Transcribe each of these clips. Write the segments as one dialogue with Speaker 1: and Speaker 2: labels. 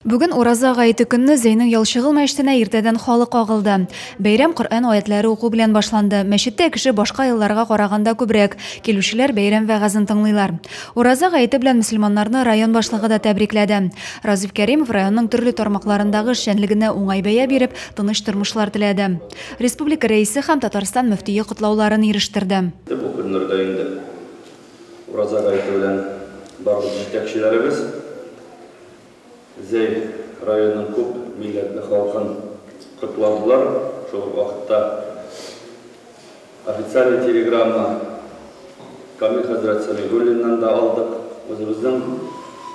Speaker 1: Бүген Ураза гаете көнне Зәйнең Ялчыгыл мәчетенә иртәдән халык агылды. Бәйрәм Коръән аятләре уку белән башланды. Мәчеттә кеше башка елларга караганда күбрәк. Килүчеләр бәйрәм вәгазен тыңлыйлар. Ураза гаете белән мөселманнарны район башлыгы да тәбрикләде. Разиф Кәримов районның төрле тармакларындагы эшчәнлегенә уңай бәя биреп, тыныч тормышлар теләде. Республика Рәисе һәм Татарстан мөфтие котлауларын ирештерде.
Speaker 2: Бу көннәрдә инде Ураза гаете белән барлык җитәкчеләребез Зәй районының күп милләтле халкын котладылар. Шул ук вакытта официальный телеграмма Камил хәзрәт Сәмигуллиннан да алдык. Үзебезнең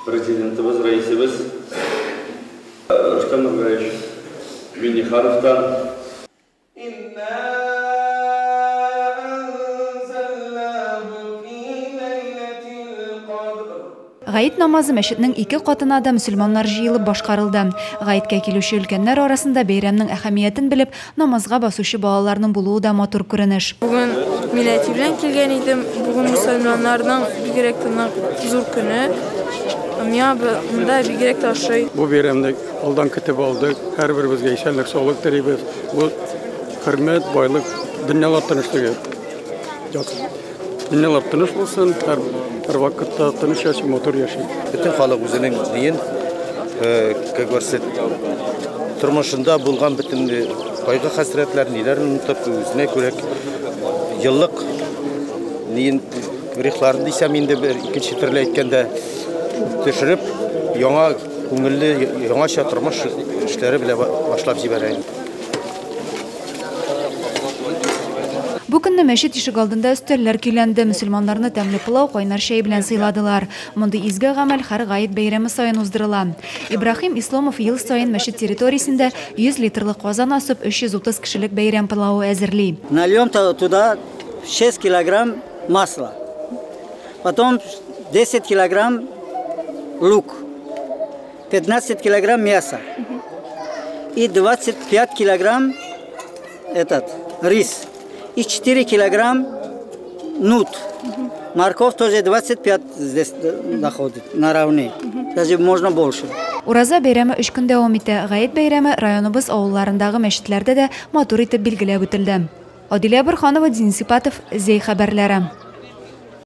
Speaker 2: президентыбыз, рәисебез Рөстәм Нургалиевич Миңнехановтан.
Speaker 1: Гает намазы мәчетнең ике катына да мөселманнар җыелып башкарылды. Гаеткә килүче өлкәннәр арасында бәйрәмнең әһәмиятен белеп, намазга басучы балаларның булуы да матур күренеш.
Speaker 3: Бүген мин әти белән килгән идем. Бүген мөселманнарның бигрәк тә нык зур көне. Миңа монда бигрәк тә ошый.
Speaker 4: Бу бәйрәмне алдан көтеп алдык. Һәрберебезгә исәнлек-саулык телибез. Бу хөрмәт, байлык, дөньялар тынычлыгы. Дөньялар тыныч булсын, һәр һәрвакытта тыныч яши, матур яши.
Speaker 5: Бөтен халык үзенең диен, как говорится, тормышында булган бөтен кайгы-хәсрәтләр, ниләрен онытып, үзенә күрә еллык ниен грехларын дисәм инде бер икенче төрле әйткәндә төшереп, яңа күңелле, яңача тормыш эшләре белән башлап җибәрә.
Speaker 1: Бу көнне мәчет ишегалдында өстәлләр көйләнде, мөселманнарны тәмле пылау, кайнар чәй белән сыйладылар. Мондый изге гамәл һәр гает бәйрәме саен уздырыла. Ибраһим Исломов ел саен мәчет территориясендә 100 литрлы казан асып, 330 кешелек бәйрәм пылавы әзерли.
Speaker 6: Нальем туда 6 килограмм масла, потом 10 килограмм лук, 15 килограмм мяса и 25 килограмм этот рис и 4 килограмм нут. Морковь тоже 25 здесь доходит наравне, даже можно больше.
Speaker 1: Ураза бәйрәме өч көн дәвам итә. Гает бәйрәме районыбыз авылларындагы мәчетләрдә дә матур итеп билгеләп үтелде. Адилә Борһанова, Денис Ипатов, Зәй хәбәрләре.